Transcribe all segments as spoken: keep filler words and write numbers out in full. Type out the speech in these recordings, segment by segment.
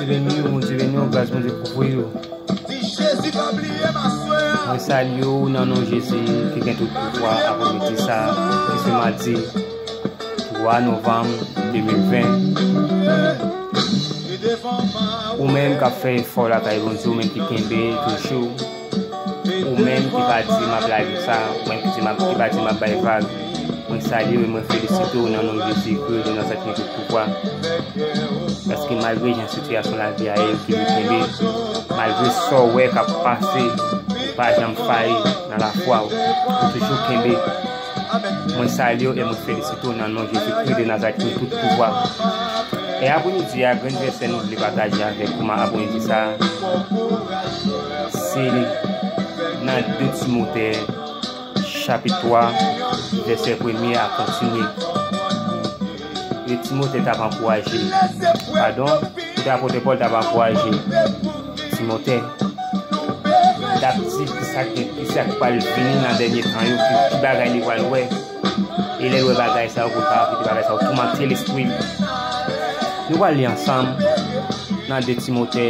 Beni w, Bondye beni w, gras Bondye kouvri w. Mwen salye w nan non Jezi ki gen tout pouvwa, apremidi sa, ki se madi twa novanm de mil ven. Ou menm k ap fè efò lakay Bondye, ou menm ki kenbe toujou, ou menm ki pa di m ap lage sa, ou menm ki di m ap, ki pa di m ap bay vag, mwen salye w e mwen felisite w nan non Jezi Kris de Nazarèt ki gen tout pouvwa. Paske malgre jan sitiyasyon lavi a ye, ou toujou kenbe, malgre sa w wè k ap pase, ou pa janm fayi nan lafwa w, ou toujou kenbe. Mwen salye w e mwen felisite w nan non Jezi Kris de Nazarèt ki gen tout pouvwa. E apremidi a, grenn vèsè nou vle pataje avèk ou nan apremidi sa a, se nan de Timote, chapit twa, vèsè premye a kontinye. E Timote t ap ankouraje, padon, kote apot Pòl t ap ankouraje Timote. T ap di ki sa k gen, ki sa k pral vini nan dènye tan yo, ki, ki bagay li pral wè. E lè l wè bagay sa yo, pou l pa kite bagay sa yo toumante lespri l. Nou pral li ansanm nan de Timote,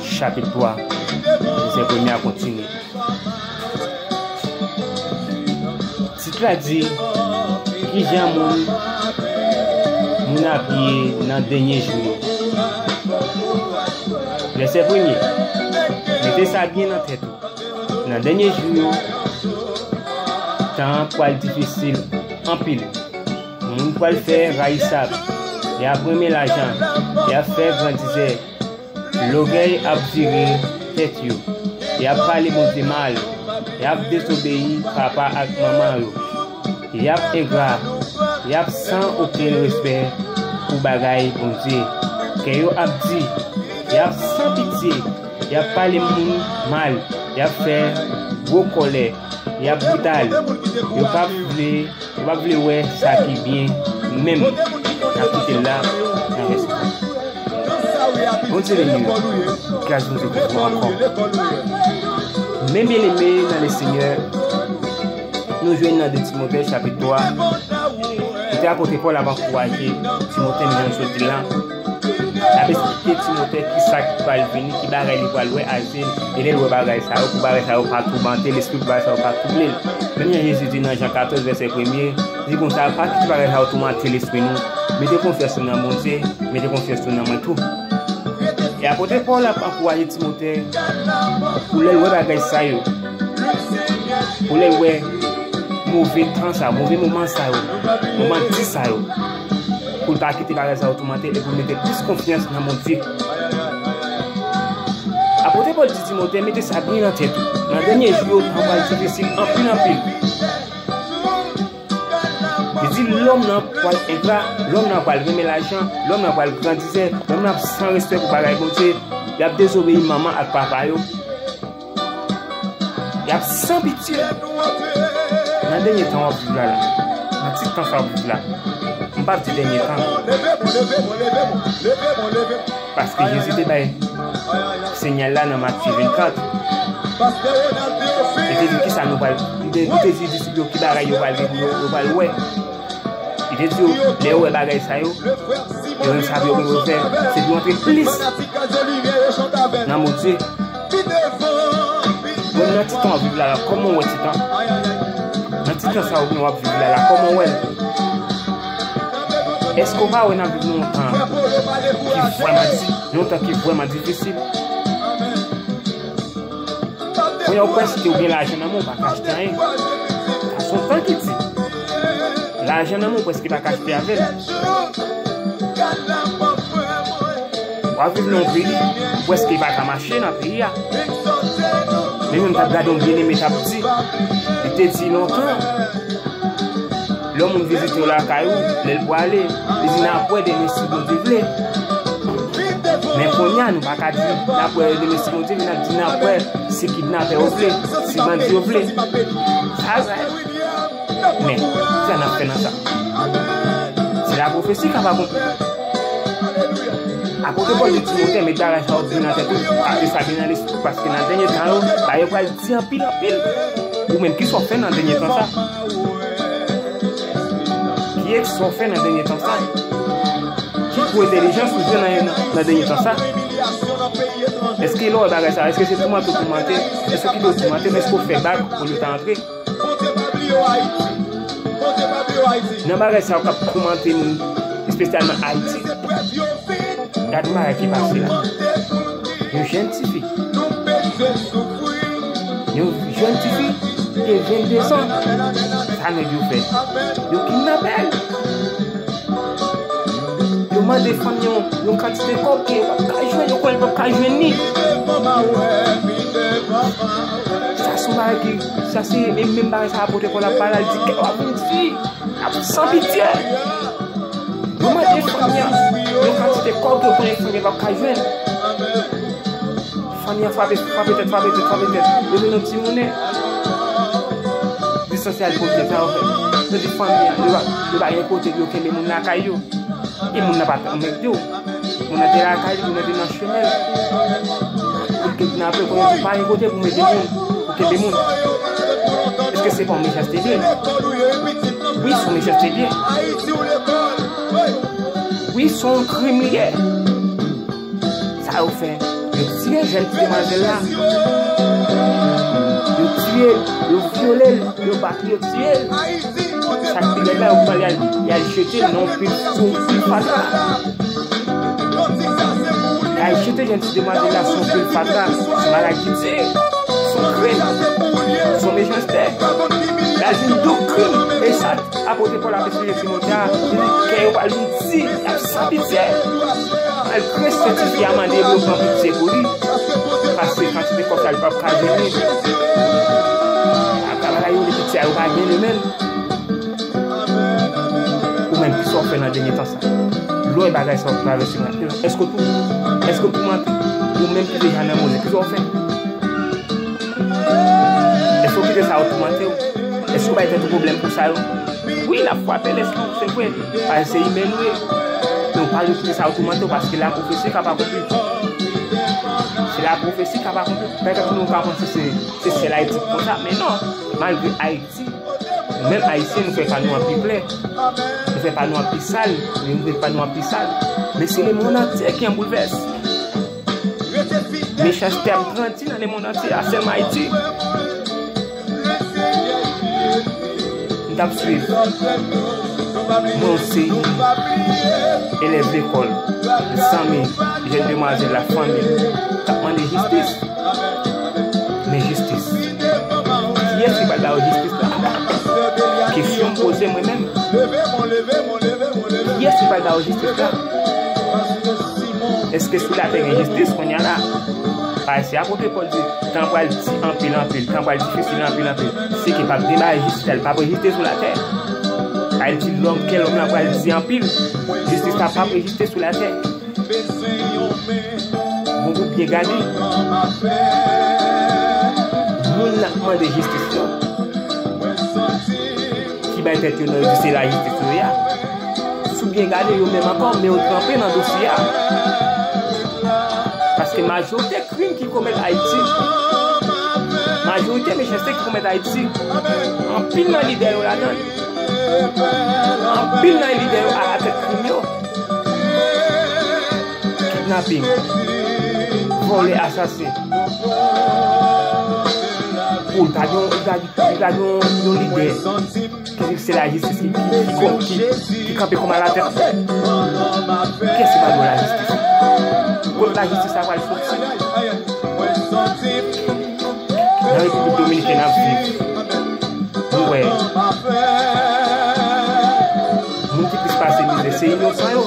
chapit twa, vèsè premye a kontinye. Tit la di, kijan moun, moun abiye nan dènye jou yo. Vèsè premye, mete sa byen nan tèt ou. Nan dènye jou yo, tan an pral difisil anpil. Moun pral fè rayisab, y ap renmen lajan, y ap fè grandizè, lògèy ap vire tèt yo, y ap pale Bondye mal, y ap dezobeyi papa ak manman yo, y ap engra, y ap san okenn respè pou bagay Bondye. Kè yo ap di, y ap san pitye, y ap pale moun mal, y ap fè gwo kòlè, y ap brital, yo p ap vle, yo p ap vle wè sa ki byen menm. N ap kite l la nan respè. Bondye beni w. Gras Bondye pou ou ankò. Men byeneme nan le Senyè, nou jwenn nan de Timote chapit twa, kote apot Pòl ap ankouraje Timote, men jan nou sot di l lan. L ap esplike Timote ki sa ki pral vini, ki bagay li pral wè, e lè l wè bagay sa yo, pou bagay sa yo pa toumante lespri, pou bagay sa yo pa twouble l. Menm jan Jezi di nan Jan katòz, vèsè premye, di konsa, pa kite bagay sa yo toumante lespri nou. Mete konfyans nou nan Bondye, mete konfyans nou nan mwen tou. E apot Pòl ap ankouraje Timote pou lè l wè bagay sa yo, pou lè l wè move tan sa yo, move moman sa yo, moman di sa yo, pou l pa kite bagay sa yo toumante e pou l mete plis konfyans nan Bondye. Apot Pòl di Timote, mete sa byen nan tèt ou. Nan dènye jou yo, tan pral difisil anpil, anpil. Li di lòm nan pral engra, lòm nan pral renmen lajan, lòm nan pral grandizè, lòm nan ap san respè pou bagay Bondye, y ap dezobeyi manman ak papa yo. Y ap san pitye. Nan dènye tan w ap viv la la. Nan ti tan sa w ap viv la. M p ap di dènye tan. Paske Jezi te bay siyal la nan Matye vennkat. Li te di kisa nou pral, li te, li te di disip yo ki bagay yo pral gen pou yo, yo pral wè. Li te di yo, lè yo wè bagay sa yo, yo menm sa yo gen pou yo fè, se pou yo antre plis nan Bondye. Bon, nan ti tan w ap viv la la, kòman w wè ti tan? Nan ti tan sa w ap viv la la, kòman w wè l? Èske w pa wè n ap viv nan yon tan ki vrèman di, yon tan ki vrèman difisil? Kounye a ou prèske ou gen lajan nan men w, ou pa ka achte anyen. Sa se yon tan ki di. Lajan nan men w, ou prèske pa ka achte avè l. W ap viv nan yon peyi, ou prèske pa ka mache nan peyi a. Men mwen m t ap gade yon byeneme t ap di, li te di lontan, lè yon moun vizite w lakay ou, lè l pwale, li di n ap wè demen si Bondye vle. Men kounye a, nou pa ka di n ap wè demen si Bondye vle, n ap di n ap wè si kidnapè yo vle, si bandi yo vle. Sa vre. Men, sa n ap fè nan sa? Se lapwofesi k ap akonpli. Apot Pòl di Timote, met bagay sa yo byen nan tèt ou, mete sa byen nan lespri w, paske nan dènye tan yo, bagay yo pral di anpil, anpil. Ou menm, kisa w fè nan dènye tan sa? Kiyès sa w fè nan dènye tan sa? Ki Pou entèlijans ou jwenn nan, nan, nan dènye tan sa? Èske lè w wè bagay sa, èske se toumante w toumante? Èske w kite yo toumante w? Èske w fè bak olye w ta antre? Nan bagay sa yo k ap toumante moun, espesyalman Ayiti, gade yon bagay ki pase la. Yon jèn tifi, yon jèn tifi de venndezan, sa nèg yo fè? Yo kidnape l. Yo mande fanmi an yon kantite kòb ke yo p ap ka jwenn, yo konnen yo p ap ka jwenn li. Sa se yon bagay ki, sa se menm, menm bagay sa Apot Pòl ap pale la, li di kè yo ap vin di, ap san pitye. Yo mande fanmi an yon kantite kòb ke yo konnen fanmi an p ap ka jwenn. Fanmi an frape, frape tèt, frape tèt, frape tèt. Yo vin yon ti monnen. Lisansyal pwoblèm sa yo fè. Yo di fanmi an, yo pa, yo pa gen kote pou yo kenbe moun lakay yo. E moun nan pa t anmède w. Moun nan te lakay li, moun nan te nan chemen l. Pou l kidnape, konnen tou pa gen kote pou mete moun, pou kenbe moun. Èske se pa yon mechanste l ye? Wi, se yon mechanste l ye. Wi, se yon krim li ye. Sa yo fè, yo tiye jèn ti demwazèl la. Yo tiye l, yo vyole l, yo bat li, yo tiye l. Sa k pi rèd la, yo pran l, y al, y al jete l nan yon pil, sou yon pil fatra. Y al jete jèn ti demwazèl la sou yon pil fatra. Se yon bagay ki di, se yon krim, se yon mechanste. Y al vin doub krim. E sa Apot Pòl ap esplike Timote a, li di kè yo pral vin di, y ap san pitye. Malgre sètifika a mande pou yo pran pitye pou li, paske kantite kòb sa li p ap ka jwenn li. Ap travay la, yo li pitye a, yo pa gen li menm. Ou menm, kisa w fè nan dènye tan sa? Lè w wè bagay sa w travèse la, èske w tou, èske w toumante? Ou menm ki deja nan mizè, kisa w fè? Èske w kite sa yo toumante w? Èske w bay tèt ou pwoblèm pou sa yo? Wi, l ap frape lespri w, se vre. Paske se imè nou ye. Men w pa dwe kite sa yo toumante w, paske lapwofesi k ap akonpli. Se lapwofesi k ap akonpli. Petèt nou ka panse se, se sèl Ayiti ki konsa, men non. Malgre Ayiti, nou menm Ayisyen, nou fè pa nou an pi klè. Nou fè pa nou an pi sal. Nou fè pa nou an pi sal. Men se lemonn antye ki an boulvès. Mechanste ap grandi nan lemonn antye a, sèlman Ayiti. M t ap swiv. Mwen, yon seri elèv lekòl, zanmi, jèn demwazèl, lafanmi, k ap mande jistis. Men jistis. Kiyès ki pral ba yo jistis la? Kesyon m poze mwen menm. Kiyès ki pral ba yo jistis la? Èske sou latè gen jistis kounye a la? Paske apot Pòl di, tan pral di anpil, anpil, tan pral difisil anpil, anpil. Se ke p ap gen bagay jistis la, li p ap egziste sou latè. Sa vle di lòm, kè lòm la pral di anpil. Jistis la p ap egziste sou latè. Bon, ou byen gade. Moun n ap mande jistis yo, ki bay tèt yo non, yo di se lajistis yo ye a. Si w byen gade, yo menm ankò, men yo tranpe nan dosye a. Paske majorite krim ki komèt Ayiti, majorite mechanste ki komèt Ayiti, anpil nan lidè yo ladan l. Anpil nan lidè yo alatèt krim yo. Kidnaping, vòlè, asasen. Pou l pa gen, li pa, li pa gen yon lidè ki di se lajistis ki, ki, ki, ki, ki kanpe kòm alatèt. Kiyès ki pral ba w lajistis? Kot lajistis la pral soti? Nan Repiblik Dominikèn n ap viv, nou wè moun ki plis pase mizè se inosan yo.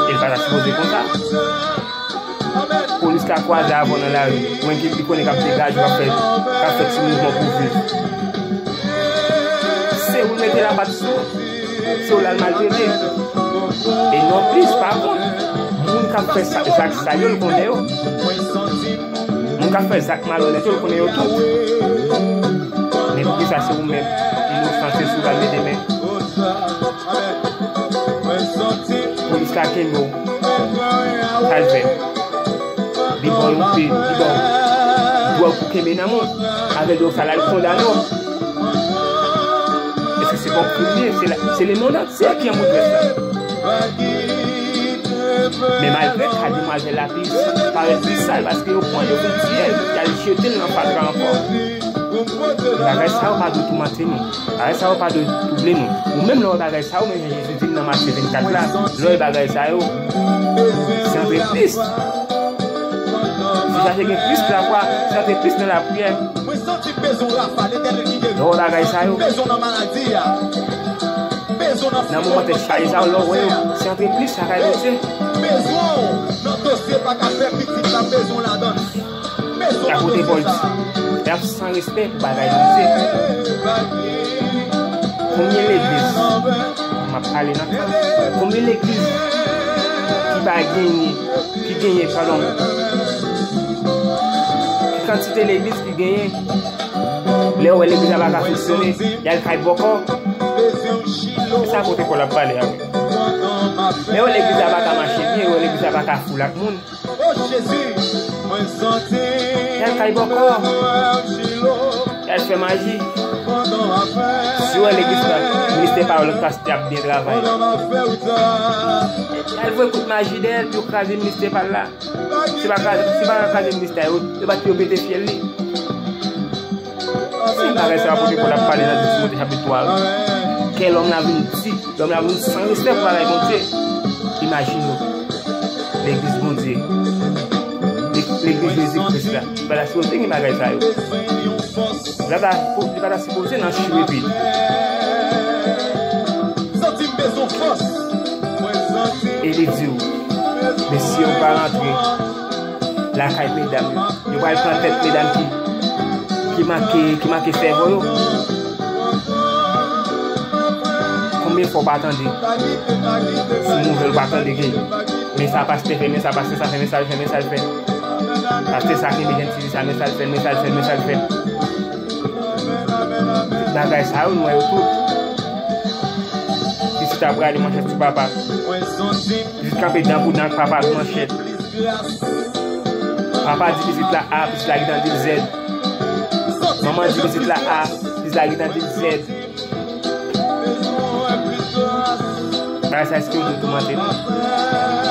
E l pa ta sipoze konsa. Polis ka kwaze avè w nan lari, ou menm ki, ki konnen k ap degaje w, k ap fè, k ap fè ti mouvman pou viv. Se ou l mete lapat sou, se ou l al maltrete. E non plis, pa kont, moun k ap fè sa, zak sa yo, l konnen yo. Moun k ap fè zak malonèt yo, l konnen yo tout. Men poukisa se ou menm, inosan, se sou w al mete men? Polis la kenbe w. Sa l fè? Li ba w yon pe, li ba w dwòg pou kenbe nan men w. Avèk dwòg sa la, l kondane w. Èske se pa yon krim li ye? Se la, se lemonn antye ki an boulvès la. Men malgre ka demwazèl la pi parèt pi sal, paske yo pran l, yo vin tiye l, y al jete l nan fatra ankò. Bagay sa yo pa dwe toumante nou. Bagay sa yo pa dwe twouble nou. Ou menm lè w wè bagay sa yo, menm jan Jezi di l nan Matye vennkat la, lè w wè bagay sa yo, se antre plis. Si w chache gen plis lafwa, se antre plis nan lapriyè. Lè w wè bagay sa yo, nan moman tèt chaje sa yo, lè w wè yo, se antre plis lakay Bondye. Apot Pòl di, y ap san respè pou bagay Bondye. Konbyen legliz, m ap pale nan tan, konbyen legliz ki pa genyen, ki genyen, padon, ki kantite legliz ki genyen, lè w wè legliz la pa ka fonksyone, y al kay bòkò. Se sa Apot Pòl ap pale a wi. Lè w wè legliz la pa ka mache byen, lè w wè legliz la pa ka foul ak moun, y al kay bòkò, y al fè maji. Si w wè legliz la, ministè pa w, lòt pastè ap byen travay, y al voye kout maji dèyè l pou yo kraze ministè pa l la. Si pa ka, si pa ka kraze ministè yo, yo bat pou yo pete fyèl li. Se bagay sa Apot Pòl ap pale nan de Timote chapit twa a. Kè lòm la vin di, lòm la vin san respè pou bagay Bondye. Imajine w, legliz Bondye, le- legliz Jezi Kris la, li pa ta sipoze gen bagay sa yo. Li pa ta, li pa ta sipoze nan chou epi. E li di w, mesye yo pa rantre lakay medam yo. Yo pral pran tèt medam ki, ki manke, ki manke sèvo yo. Konbyen fwa w pa tande? Sou nouvèl ou pa tande ke men sa pastè fè, men sa pastè sa fè, men sa l fè, men sa l fè. Pastè sa kenbe jèn ti fi sa, men sa l fè, men sa l fè, men sa l fè. Tout bagay sa yo, nou wè yo tout. Pitit ap rale manchèt sou papa. Pitit kanpe dan pou dan ak papa ak manchèt. Papa di pitit la A, pitit la gentan di l Z. Manman di pitit la A, pitit la gentan di l Z. Bagay sa, èske yo dwe toumante nou?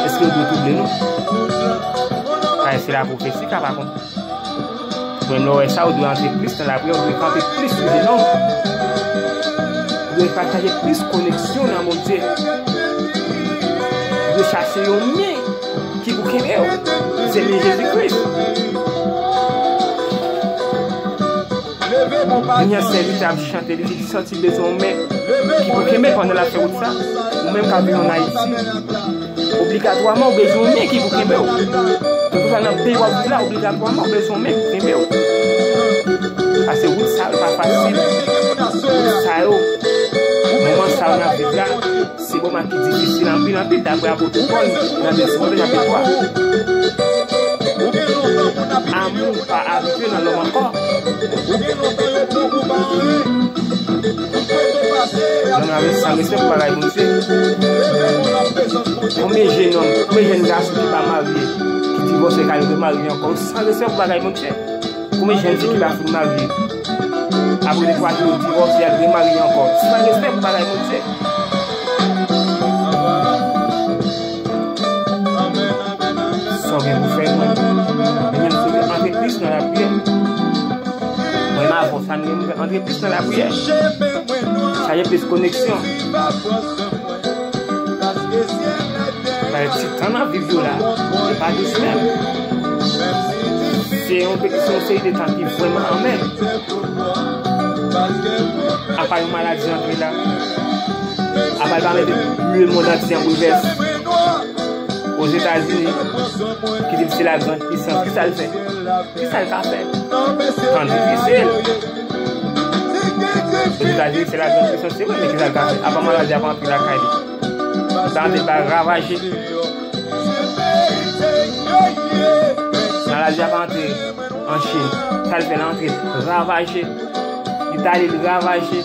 Èske yo dwe twouble nou? Bagay se lapwofesi ka pa konn. Ou menm lè w wè sa, ou dwe antre plis nan lapriyè, ou dwe kanpe plis sou jenon. Ou dwe pataje plis koneksyon nan Bondye. Ou dwe chache yon men ki pou kenbe w. Se men Jezi Kris. Kounye a, sèvitè ap chante, li di li santi bezwen yon men ki pou kenbe l pandan l ap fè wout sa. Ou menm k ap viv ann Ayiti, obligatwaman ou bezwen yon men ki pou kenbe w. Kèlkeswa nan peyi w ap viv la, obligatwaman ou bezwen yon men ki pou kenbe w. Paske wout sa yo pa fasil. Wout sa yo, moman sa yo n ap viv la, se moman ki difisil anpil, anpil, daprè apot Pòl nan de Timote chapit twa. Amou pa abitye nan lòm ankò. Lòm la vin san respè pou bagay Bondye. Konbyen jenòm, konbyen jèn gason ki pa marye, ki divòse, k al remarye ankò, san respè pou bagay Bondye. Konbyen jèn fi ki pa fin marye, apre de twa jou yo divòse, y al remarye ankò. San respè pou bagay Bondye. Sa w gen pou fè, mwen menm, se antre plis nan lapriyè. Mwen menm avè w, sa nou gen pou fè, antre plis nan lapriyè. Chache plis koneksyon. Paske ti tan n ap viv yo la, se pa dous menm. Se yon, se yon seri de tan ki vrèman anmè. Apa yon maladi antre la, apa l pa mete lemonn antye an boulvès. Ozetazini, ki di l se la grande puissance, kisa l fè? Kisa l ka fè? Tan difisil. Ozetazini se la grande puissance, se vre, men kisa l ka fè? Apa maladi ap antre lakay li? Sa te ba ravaje. Maladi ap antre an Chin. Sa l fè l antre ravaje. Itali l ravaje.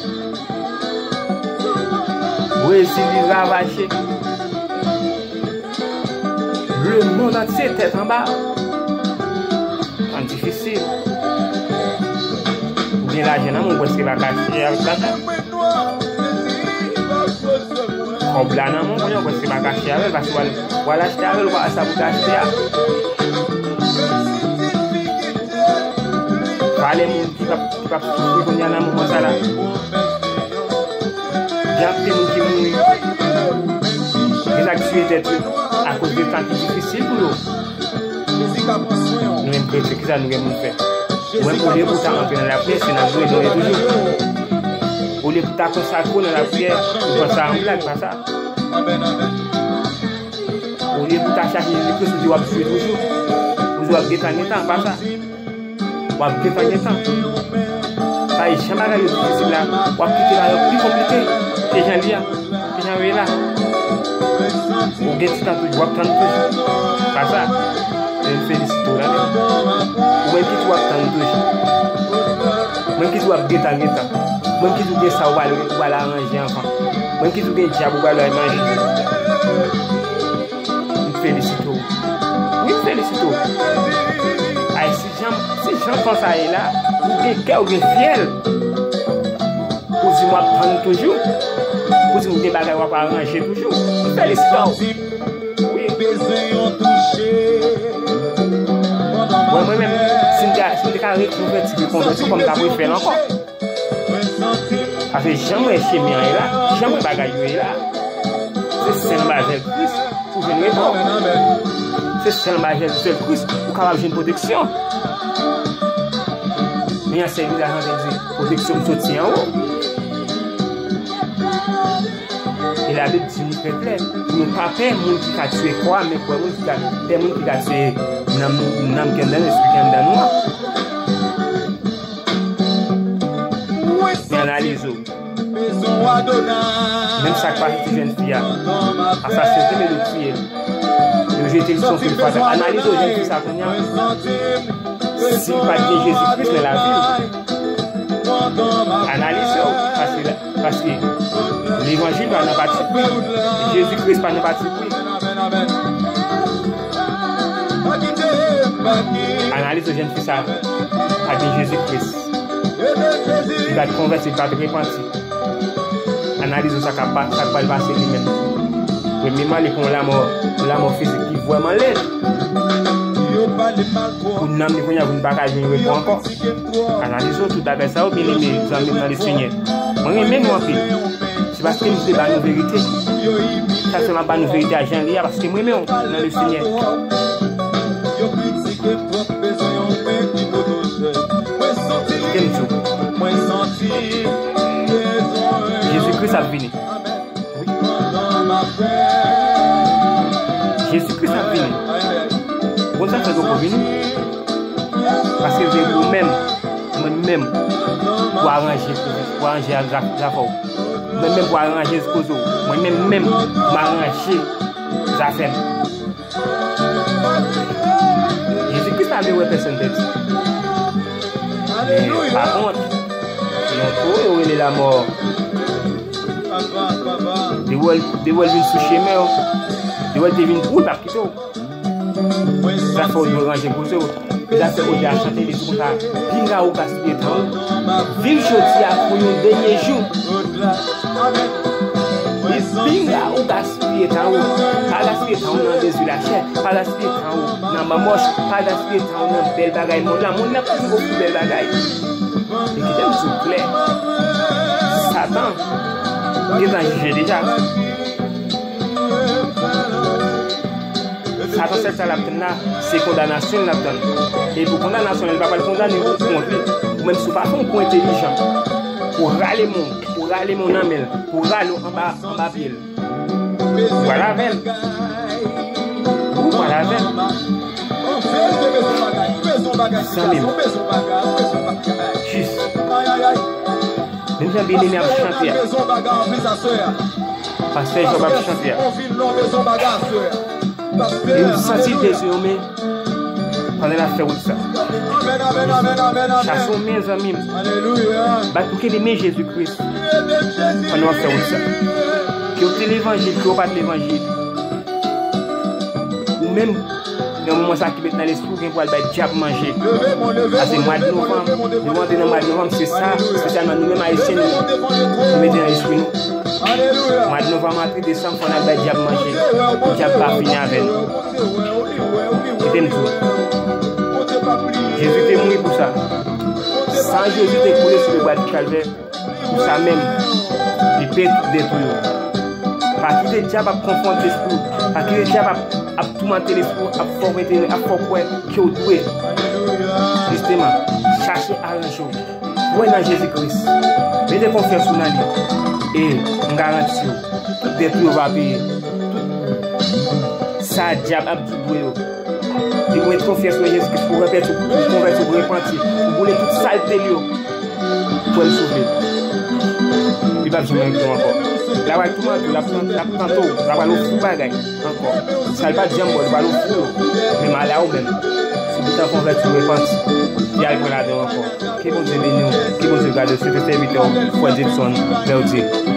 Brezil li ravaje. Lemonn antye tèt anba. Tan difisil. Ou gen lajan nan men w, ou prèske pa ka fè avèk lajan. Kò Kòb la nan men w, kounye a w prèske pa ka achte avè l, paske w al, w al achte avè l, ou pa wè sa pou w te achte a. Valè moun ki p ap, ki p ap soufri kounye a nan moman sa la. Gen anpil moun ki mouri. Gen sa k tiye tèt yo akoz de tan ki difisil pou yo. Nou menm kretyen, kisa nou gen pou n fè? Ou menm, olye pou w ta antre nan lapriyè, se nan jwe nou ye toujou. Olye pou w ta konsakre w nan lapriyè, ou pran sa an blag, pa sa. Olye pou w ta chache Jezi Kris, ou di w ap jwe toujou. Ou di w ap gentan, gentan, pa sa. W ap gentan, gentan. Sa e jan bagay yo difisil la, w ap kite bagay yo pi konplike ke jan li a. Ki jan w ye la? Ou gen ti tan toujou, w ap tann toujou. Pa sa. E m felisite w la, men. Ou menm ki di w ap tann toujou. Mwen ki di w ap gentan, gentan. Mwen ki di w gen sa w pral, w pral aranje anvan. Mwen ki di w gen djab ou pral al manje. M felisite w. Wi, m felisite w. Ay, si jan, si jan tan sa ye la, ou gen kè, ou gen fyèl. Pou di m w ap tann toujou. Pou di m gen bagay w ap aranje toujou. M felisite w. Wi. Mwen, mwen menm, si m te, si m te ka rekonvèti, rekonvèti, kòm m ta pou fè l ankò. Paske jan m wè chemen an ye la, jan m wè bagay yo ye la, se sèl anba zèl Kris ou jwenn repo. Se sèl anba zèl, zèl Kris ou kapab jwenn pwoteksyon. Men an sèl vizaj lan te di, pwoteksyon m soti anwo. E Labib di nou trè klè, pou nou pa pè moun ki ka tiye kò a, men pè moun ki ka, pè moun ki ka tiye nanm nou, nanm ki anndan nou, lespri ki anndan nou an. Men analize w. Menm sa k pase ti jèn fi a. Asasinen l, yo tiye l. Yo jete l sou yon pil fatra. Analize w jèn fi sa kounye a. Si l pa t gen Jezi Kris nan lavi l, analize w, paske, paske levanjil pa nan patipri. Jezi Kris pa nan patipri. Analize w jèn fi sa. Pa gen Jezi Kris. Li pa t konvèti, li pa t repanti. Analize sa k ap pa-, sa k pral pase li menm. Premyèman, li pran yon lanmò, yon lanmò fizik ki vrèman led. Pou nanm li kounye a, pou li pa ka jwenn repo ankò. Analize tout bagay sa yo, byeneme, zanmi m nan Lesenyè. Mwen renmen nou anpil. Se paske m vle ba nou verite. Sa fè m ap ba nou verite a jan li a, paske m renmen w nan Lesenyè. Kite m di w. Jezi Kris ap vini. Wi. Jezi Kris ap vini. Bon, sa fè poko vini. Paske se ou menm, mwen menm, pou aranje, pou, pou aranje zafè w. Mwen menm pou aranje koze w. Mwen menm, menm, m aranje zafè m. Jezi Kris pa vle wè pèsonn pèdi. Men, pa kont, yon tou, yo rele lanmò. Depi w, depi w vin sou chemen w, depi w te vin pou w, l p ap kite w. Zafè w dwe ranje koze w. Zafè w te a chante, li di konsa, pinga ou gaspiye tan ou. Viv jodi a pou yon dènye jou. Li pinga ou gaspiye tan ou. Pa gaspiye tan ou nan dezi lachè. Pa gaspiye tan ou nan manmòch. Pa gaspiye tan ou nan bèl bagay mond lan. Mond lan toujou ofri bèl bagay. E kite m di w klè. Satan gentan jije deja. Satan sèl sa l ap tann la, se kondanasyon l ap tann. E pou kondanasyon l, li pa pral kondane w pou kont li. Ou menm si w pa fè yon kou entèlijan, pou rale men w, pou rale men w nan men l, pou rale w anba, anba pye l. Ou pral avè l. Ou pral avè l. Zanmi m. Jis. Menm jan byeneme ap chante a. Pastè Jòb ap chante a. Li santi l te sou yon men pandan l ap fè wout sa. Chase yon men, zanmi m. Bat pou kenbe men Jezi Kris pandan w ap fè wout sa. Ke w te levanjil, ke w pa t levanjil. Ou menm, nan moman sa ki met nan lespri w, gen pou al bay dyab manje. Paske mwa de novanm, nou antre nan mwa de novanm, se sa, espesyalman nou menm Ayisyen, nou, nou mete nan lespri nou. Mwa de novanm, mwa de desanm, fò n al bay dyab manje, pou dyab pa fini avè n. Kite m di w, Jezi te mouri pou sa. San Jezi te koule sou lebwa di Kalvè. Pou sa menm, li peye tout dèt ou yo. Pa kite dyab ap konfwonte lespri w. Pa kite dyab ap, ap toumante lespri w, ap fè w rete, ap fè w kwè ke w dwe. Jisteman, chache aranje w. Kwè nan Jezi Kris. Mete konfyans ou nan li. E m garanti w, tout dèt ou yo va peye. Tout sa dyab ap di w dwe yo. Li mete konfyans nan Jezi Kris pou konvèti, pou konvèti, pou repanti, pou boule tout salte l yo. Kwè l sou vle. Li p ap janm regrèt ankò. L ap al toumante w, l ap, l ap tante w, l ap al ofri w bagay ankò. Sa l pa t janm ba w, li pral ofri w yo. Men malè a ou menm. Si w gentan konvèti, repanti, li al pran ladan w ankò. Ke Bondye beni w, ke Bondye gade w, se te sèvitè w, Frè Didson, Bèdye.